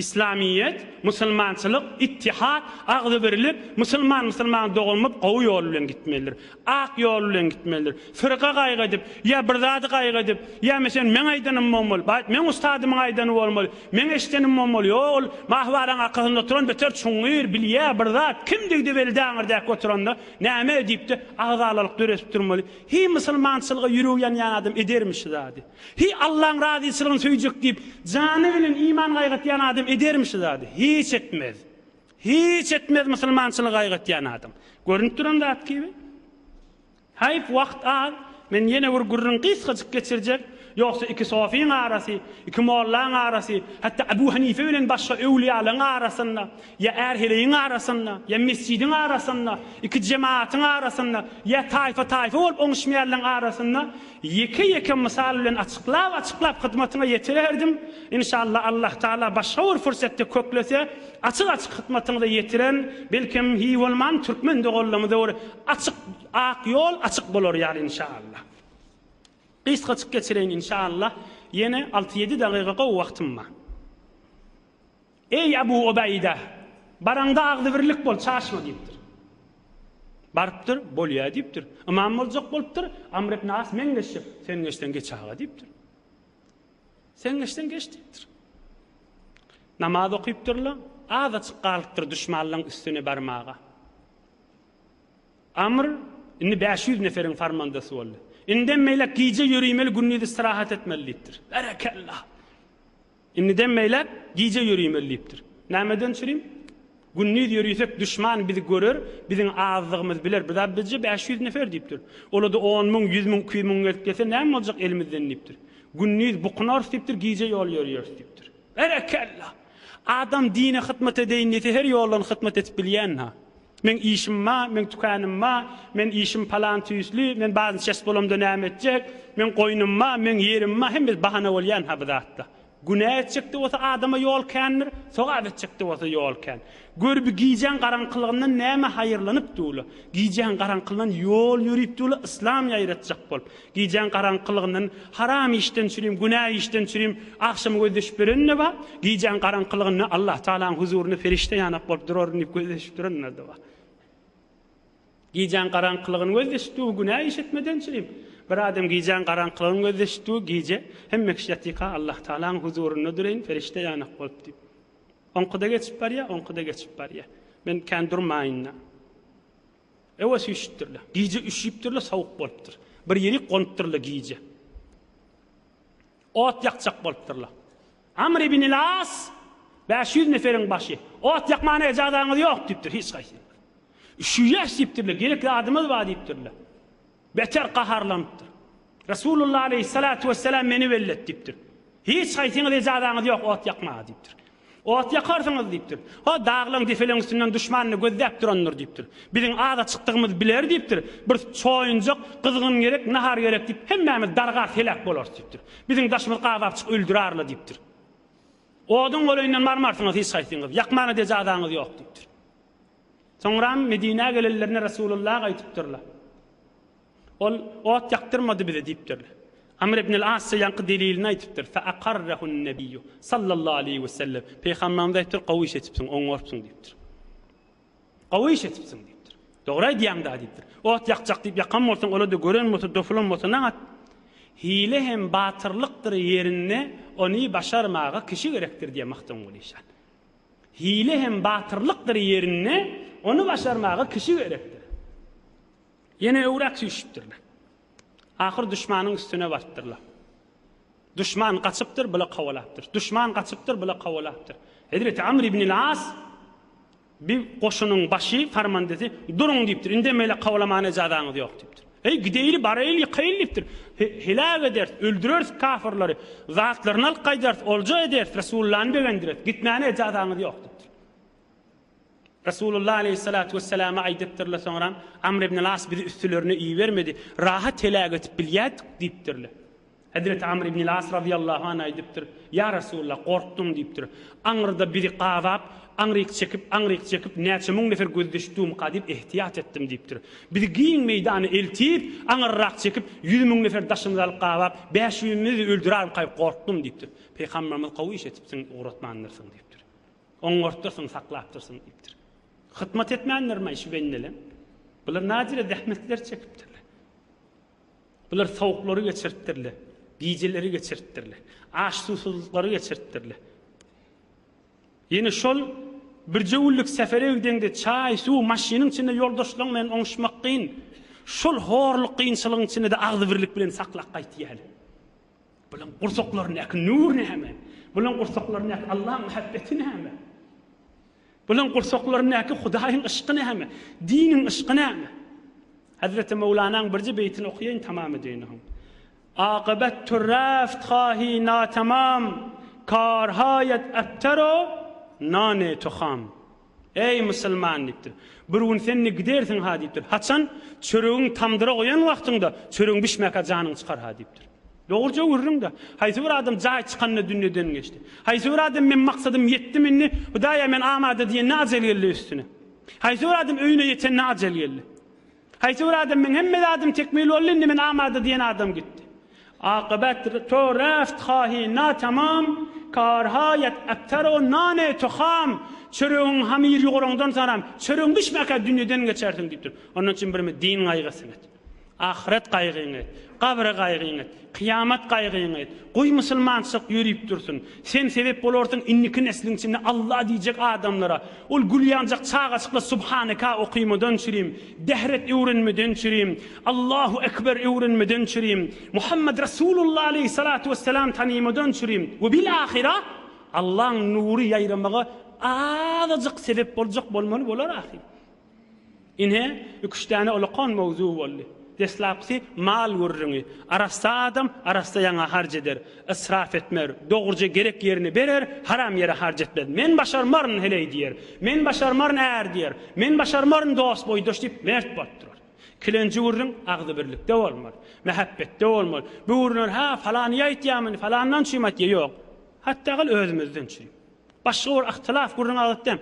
Islamyýet, musulmançylyk, ittihat, agzybirlik, musulman musulmanyň dogany bolup gowy ýol bilen gitmelidir. Ak ýol bilen gitmelidir. Firka gaýgy edip, ýa bir zady gaýgy edip, ýa meselem meň aýdanym bolmaly, baý, meň ustadymyň aýdany bolmaly, meň eşidenim bolmaly, ýok, ol Mahwaraň arkasynda oturan beter çuňňur, bilýä bir zat, kimdigidi belli aňyrdaky oturanda, näme diýip-de, agzalalyk döredip durmaly. Hiý musulmançylyga ýüregi ýanýan adam edermi şu zady? Hiý Allaň razyçylygyny söýjek diýip, jany bilen iman gaýgatýan adam edermi şu zady? Hiç etmez. Hiç etmez musulmançylygy gaýgatýan adam. Görünip duran zat kibi. Haýp wagt az. Men ýene bir gürrüň gysgajyk geçirjek, ýogsa iki sofyň arasy, iki mollaň arasy, hatda Abu Hanife bilen başga öwlüýalaryň arasynda, ýa är-heleýiň arasynda, ýa mesjidiň arasynda, iki jemaatyň arasynda, ýa taýfa-taýfa bolup oňuşmaýanlaryň arasynda ýeke-ýeke mysal bilen açyklap-açyklap hyzmatyňa ýetirerdim. Inşallah Allah Taala başga bir fursatda köklese, açyk-açyk hyzmatyňyza ýetirerin. Belkem, hiý bolman türkmen doganlarymyza bir açyk Ak ýol açyk bolar ýaly inşallah. Gysgajyk geçireýin inşallah. Ýene alty-ýedi dagyga gowy wagtym bar. Eý Abu Ubaýda! Baraňda agzybirlik bol, çaşma diýipdir. Barypdyr, bolýa diýipdir. Ymam boljak bolupdyr, Amr ibn As men geçjek, sen geçseň geç aga diýipdir. Sen geçseň geç diýipdir. Namaz okypdyrlar, azajyk galypdyr duşmanlaryň üstüne barmaga. Amr indi 500 neferiň farmandasy boldy. Indem beýläk gije ýörimeli, gündiz istirahat etmeli diýipdir. Berekella! Indiden beýläk gije ýörimeli diýipdir. Nämeden çürim? Gündiz ýörisek duşman bizi görer, biziň azdygymyzy biler. Biz-ä bizje 500 nefer diýipdir. Ola-da on müň, ýüz müň, 200 müň gelip gelse näme boljak elimizden diýipdir. Gündiz bukunarys diýipdir, gije ýol ýörýäris diýipdir. Berekella! Adam dine hytmat edeýin diýse her ýoldan hytmat edip bilýän-ha. Meň işim bar, meň tükänim bar, men işim palan tüýsli, men bazynçes bolamda näme etjek, meň goýnum bar, meň ýerim bar, hemmesi bahana bolýan-ha bu zatda. Günä etjek-de bolsa adama ýol kändir, sogap etjek-de bolsa ýol kän. Gör bi gijäň garaňkylygyndan näme haýyrlanyp dur-la. Gijäň garaňkylygyndan ýol ýörüp dur-la yslam ýaýratjak bolup. Gijäň garaňkylygyndan haram işden çürim, günä işden çürim, agşam gözleşip ýören-de bar, gijäň garaňkylygynda Allah Tagalaň huzurynda perişde ýanak bolup duraryn diýip gözleşip duranlar-da bar. Gijäň garaňkylygyny gözleşip dur, günä iş etmeden çürim. Bir adam gijäň garaňkylygyny gözleşip dur, gije hemme kişi ýatyka Allah Tagalaň huzurynda duraýyn, perişde ýanak bolup diýip. Oňky-da geçip barýar, oňky-da geçip barýar. Men kän durmaýyn-da. Öwe süýşüpdirler. Gije üşüpdirler, sowuk bolupdyr. Bir ýerik gonupdyrlar gije. Ot ýakjak bolupdyrlar. Amr ibn al-As 500 neferiň başy. Ot ýakmana ejazaňyz ýok diýipdir hiç haýsyňyz. Üşüýäs diýipdirler, gerek zadymyz bar diýipdirler. Beter gaharlanypdyr. Resulullah aleýhissalatu wesselam meni bellet diýipdir. Hiç haýsyňyz ejazaňyz ýok ot ýakmaga diýipdir. Ot ýakarsyňyz diýipdir. Ho, daglaň depeleň üstünden duşmanyny gözläp durandyr diýipdir. Biziň aza çykdygymyzy biler diýipdir. Bir çoýunjak, gyzgyn gerek, nahar gerek diýip, hemmämiz dargarys, heläk bolarys diýipdir. Biziň daşymyzy gabap çykyp öldürarlar diýipdir. Oduň golaýyndan barmarsyňyz hiç haýsyňyz, ýakmana-da ejazaňyz ýok diýipdir. Soňram Medinä gelenlerinde Resulullaha aýdypdyrlar. Ol ot ýakdyrmady bize diýipdirler. Amr ibn al-As ýaňky delilini aýdypdyr. Fe akarrahun nebiyyu sallallahu aleýhi we sellem. Pygamberimiz aýdypdyr, gowy iş etipsiň, oňarypsyň diýipdir. Gowy iş etipsiň diýipdir. Dogry aýdýaň-da diýipdir. Ot ýakjak diýip ýakan bolsaň, ola-da gören bolsa, dopulan bolsa naňat. Hile hem batyrlykdyr ýerinde, ony başarmaga kişi gerekdir diýýär Magtymguly şa. Hile hem batyrlykdyr ýerinde, ony başarmaga kişi gerekdir. Ýene öwräk süýşüpdirler. Ahyr duşmanyň üstüne barypdyrlar. Duşman gaçypdyr, bula kowalapdyr. Duşman gaçypdyr, bula kowalapdyr. Hezreti Amr ibn As bir goşunyň başy, farmandesi, duruň diýipdir. Indem beýle kowalamana ejazaňyz ýok diýipdir. Eý, gideýli, baraýly, ýykaýly diýipdir. Heläk ederis, öldüreris kafyrlary, zatlaryny alyp gaýdarys, olja ederis, Resulullany begendireris. Gitmäne ejazaňyz ýok diýipdir. Resulullah aleýhissalatu wesselama aýdypdyrlar soňram, Amr ibn al-As bizi üstülerine ibermedi, rahat heläk edip bilýärdik diýipdirler. Hezreti Amr ibn al-As razyýallahu anh aýdypdyr, Ýa Resulullah, gorkdum diýipdir. Aňyrda bizi gabap, aňryk çekip, aňryk çekip, näçe müň nefer gözleşip durmyka diýip ehtiýat etdim diýipdir. Bizi giň meýdana eltip, aňyrrak çekip, ýüz müň nefer daşymyzy alyp gabap, bäş ýüzümizi öldürermika diýip gorkdum diýipdir. Pygamberimiz gowy iş etipsiň, ugratmandyrsyň diýipdir. Oňartdyrsyň, saklapdyrsyň diýipdir. Hytmat etmändirmi şu bendeler? Bular najire zähmetler çekipdirler. Bular sowuklary geçiripdirler, gijeleri geçiripdirler, aç-susuzlyklary geçiripdirler. Ýene şol birje günlük sefere gideňde çaý, suw, maşynyň içinde ýoldaşlaryň bilen oňuşmak kyn. Şol horluk, kynçylygyň içinde-de agzybirlik bilen saklap gaýtýarlar. Bulaň gursaklaryndaky nur näme? Bulaň gursaklaryndaky Allaň muhabbeti näme? Bulaň gursaklaryndaky Hudaýyň yşky näme? Diniň yşky näme? Hezreti Möwlanaň birje beýtini okaýaýyn tamam edeýin oň. Akybet tu raft hahi natamam karhaýat ebter o nane tu ham. Eý musulman diýipdir. Bir gün sen indi gidersiň ha diýipdir. Haçan çöregiň tamdyra goýan wagtyňda çöregiň bişmäkä janyň çykar ha diýipdir. Dogruja gürrüň-de. Haýsy bir adam jaý çykanda dünýeden geçdi. Haýsy bir adam men maksadym ýetdim indi, Hudaýa men amada diýende ajal geldi üstüne. Haýsy bir adam öýüne ýetende ajal geldi. Haýsy bir adam meň hemme zadym tekmil boldy indi men amada diýen adam gitdi. Akybet to reft hahi na tamam karhaýat ebter o nane to ham çöregiň hamyr ýuguraňdan soňram çöregiň bişmäkä dünýeden geçersiň diýipdir. Ondan üçin birimi din gaýgysyny et. Ahyret gaýgyňy et. Gabyr gaýgyňy et. Kyýamat gaýgyňy et. Goý musulmançylyk ýörüp dursun. Sen sebep bolarsyň indiki nesliň içinde Alla diýjek adamlara. Ol gül ýanjak çagajyklar Subhaneka okymadan çürim, dehret öwrenmeden çürim, Allahu Ekber öwrenmeden çürim, Muhammed Resulullah aleýhissalatu wesselam tanymadan çürim we bil ahyra Allaň nury ýaýramaga azajyk sebep boljak bolmaly bolar ahyr. Ine, iküç däne ulakan mowzug boldy. Deslapkysy mal gürrüňi. Arassa adam arassa ýaňa harç eder. Israf etmer. Dogruja gerek ýerine berer, haram ýere harç etmez. Men başarmaryn heleý diýer. Men başarmaryn är diýer. Men başarmaryn dost boýdaş diýip mert bolup durar. Ikilenji gürrüň agzybirlikde bolmaly. Mähebbetde bolmaly. Bu gürrüňler hä falany aýtýarmyny, falandan çüým aýtýar. Ýok. Hatda gyl özümizden çüým. Başga bir yhtylaf gürrüň agzatdym.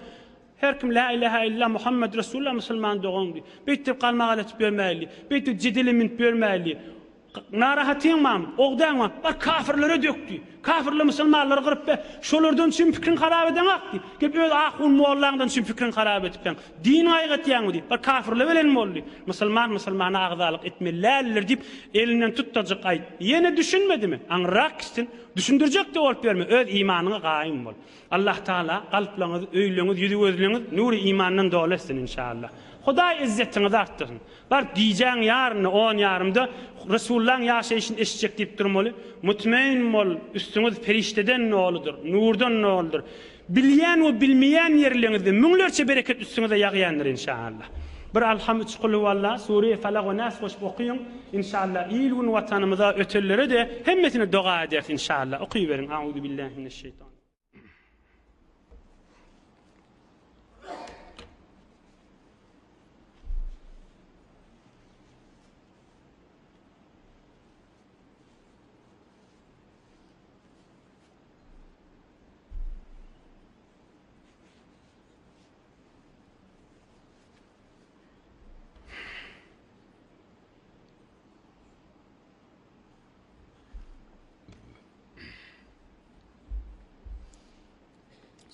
Her kim Lä ilähä illa Muhammed Resulullah musulman dogan diý. Beýtdirip galmagal etip ýörmäýli. Beýtdirip jedele münüp ýörmäýli. Narahatyň barmy? Ogdaň barmy? Bar kafirlere dök diý. Kafirler musulmanlary gyryp be. Şolardan üçin pikriň harap edeňak diý. Gelip öz ahun mollaňdan üçin pikriň harap etipseň. Din gaýgatýaňmy diý. Bar kafirler bilen bol diý. Musulman musulmana agzalyk etmeli däldir diýip elinden tutdajyk aýt. Ýene düşünmedimi? Aňryrak gitsin. Düşündirjek-de bolup ýörme. Öz imanyňa gaýym bol. Allah Taala kalplaryňyzy, öýleriňizi, ýüzi gözleriňiz nury imandan doly etsin inşallah. Hudaý yzzetiňizi artdyrsyn. Baryp gijäň ýarynda, on ýarymda Resullaň ýaşaýşyny eşitjek diýip durmaly. Mutmain bol, üstüňiz perişdeden doludyr, nurdan doludyr. Bilýän we bilmeýän ýerleriňizde müňlerçe bereket üstüňize ýagýandyr inşallah. Bir Alham üç Kulhuwalla, Sure Falak we Nas goşup okyň inşallah il gün watanymyza ötenlere-de hemmesine doga ederis inşallah. Okyberiň Auzubillahi mineşşeýtan.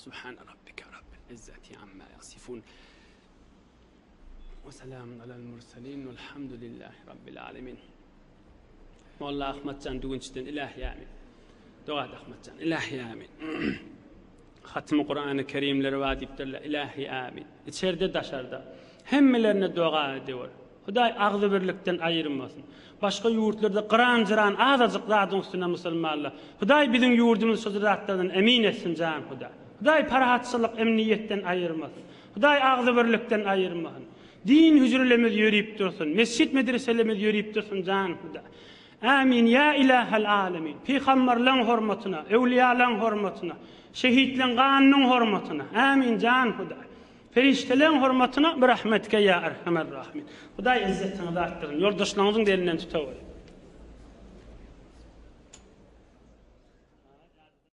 Subhane rabbike rabbil izzeti amma yasifun. We selamun alel murselin velhamdülillahi rabbil alemin. Molla Ahmetjan Düwünçiden ilahi amin. Doga et Ahmetjan ilahi amin. Hatymy Kurany Kerimleri bar diýipdirler ilahi amin. İçerde daşarda hemmelerine doga ediyor. Hudaý agzybirlikden aýyrmasyn. Başga ýurtlarda gyran-jyran azajyk zadyň üstüne musulmanlar. Hudaý biziň ýurdumyzy şo zatlardan emin etsin jan Hudaý. Hudaý parahatçylyk emniýetden aýyrmasyn. Hudaý agzybirlikden aýyrmasyn. Din hüjrelerimiz ýörip dursun. Mesjit medreselerimiz ýörip dursun jan Hudaý. Amin ýa Ilahel alemin. Pygamberleň hormatyna, öwliýalaň hormatyna, şehitleň ganynyň hormatyna. Amin jan Hudaý. Perişdeleň hormatyna birahmetike ýa Erhamer Rahimin. Hudaý yzzetiňizi artdyrsyn. Ýoldaşlaryňyzyň elinden tutaweriň.